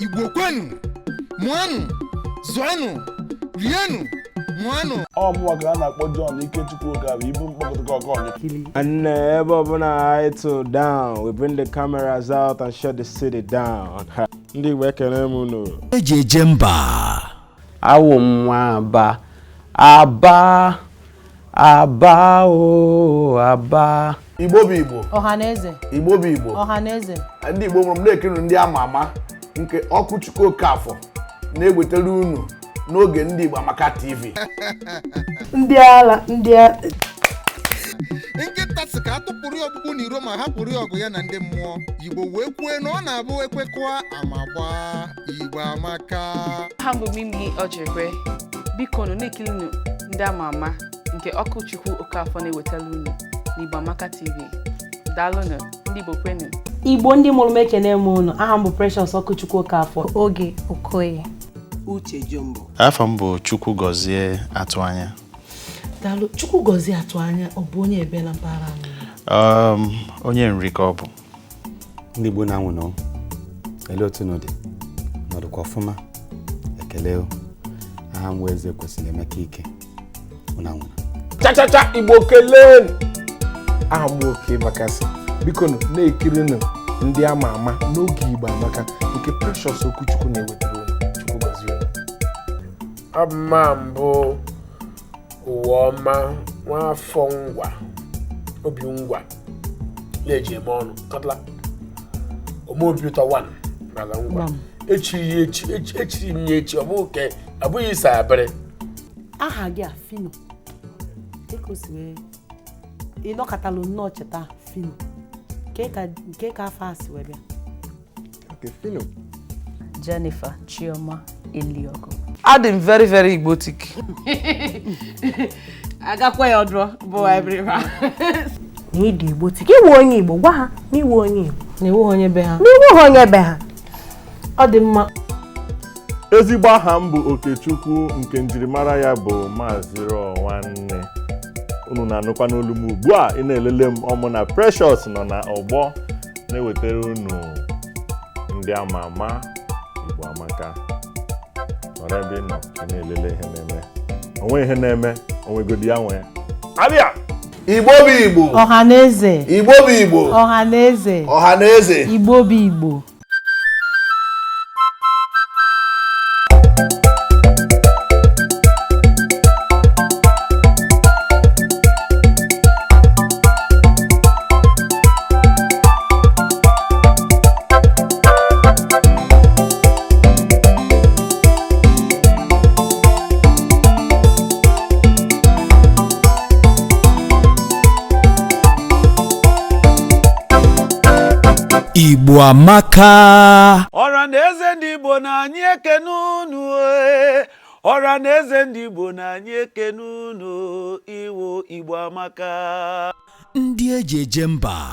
Igbo kwenu, mụanụ, zụanụ, rienụ, mụanụ. Ọ mụnwa ka a na-akpọ John Ikechukwu Okafọ ibu mkpọkọtụkọ ọkọnyị. And ebe ọbụla anyị tụ down, we bring the cameras out and shut the city down. Ha. Ndị Igbo, ekele m unu. Eji eje mba. Awụ m nwa Aba, Aba, Aba o Aba. Igbo bụ Igbo. Ọhaneze. Igbo bụ Igbo. Ọhaneze. Ndị Igbo mụrụ m na-ekiri ndị ama ama nke Ọkụchukwu Okafọ na-ewetara unu n'oge ndị Igbo Amaka TV. Ndị ala, ndị a. Nkịta sị ka a tụpụrụ ya ọkpụkpụ n'iro ma hapụrụ ya ọgụ ya na ndị mmụọ. Igbo wee kwue na ọ na-abụ ekwekọa ama gbaa. Igbo amaka. Aha m bụ Mimi Ojekwe. Biko nụ na-ekilinu ndị ama ama nke Ọkụchukwu Okafọ na-ewetara unu n'Igbo Amaka TV. Daalụnụ, ndị Igbo kwenu. Igbo ndị mụrụ m, ekene m unu. Aha m bụ Precious Ọkụchukwu Okafọ. Oge Okoye. Uche Jombo. Afọ m bụ Chukwu Gọzie Atụanya. Daalụ. Chukwu Gọzie Atụanya, ọ bụ onye ebe na mpaghara anyị? Onye Nri ka ọ bụ. Ndị Igbo na-anwụ nọ, ele otu unu dị nọdụkwa ọfụma. Ekele o. Aha m wee Eze Kwesịrị Emeka Ike. Unu anwụna. Chachacha, Igbo kelee. Aha m bụ Oke Bakasị. Biko nụ na-ekirinụ ndị ama ama n'oge Igbo Amaka nke Precious Okwuchukwu na-ewetara unu. Chukwu gọzie unu. Abụ m mbụ ụwa ọma, nwafọ Ngwa, obi Ngwa na-eji eme ọnụ kọtla ome obi ụtọ 1 n'ala Ngwa. Echiri ya echi, echiri m ya echi, ọ bụghị ke ọ bụghị ịsa abịrị. Aha gị a, Fino, dịka o si wee ịnọkọtalụ nnọọ cheta Fino, nke ka afọ a si wee bịa? Okay, Fino. Jennifer Chioma Eliogu. Adị m very very igbotic. Agakwa ya ọdụọ bụ ebiriba. Na ịdị Igbo tik iwu onye Igbo, gwa ha na iwu onye Igbo. Na iwu onye be ha. Na iwu ha onye be ha. Ọ dị mma. Ezigbo aha m bụ Okechukwu, nke njirimara ya bụ Maazị Rọ Nwanne. Unu na-anụkwa n'olu m ugbu a, ị na-elele m ọmụ na Precious nọ na ọgbọ na-ewetara unu ndị ama ama Igbo Amaka. Nọrọ ebe ị nọ ka ị na-elele ihe na-eme, onwe ihe na-eme, onwegodi ya nwee abịa. Igbo bụ Igbo. Ọhaneze. Igbo bụ Igbo. Ọhaneze. Ọhaneze. Igbo bụ Igbo. Igbo Amaka. Ọra na eze ndị Igbo na anyị ekene unu ee. Ọra na eze ndị Igbo na anyị ekene unu iwu Igbo Amaka. Ndị eji eje mba.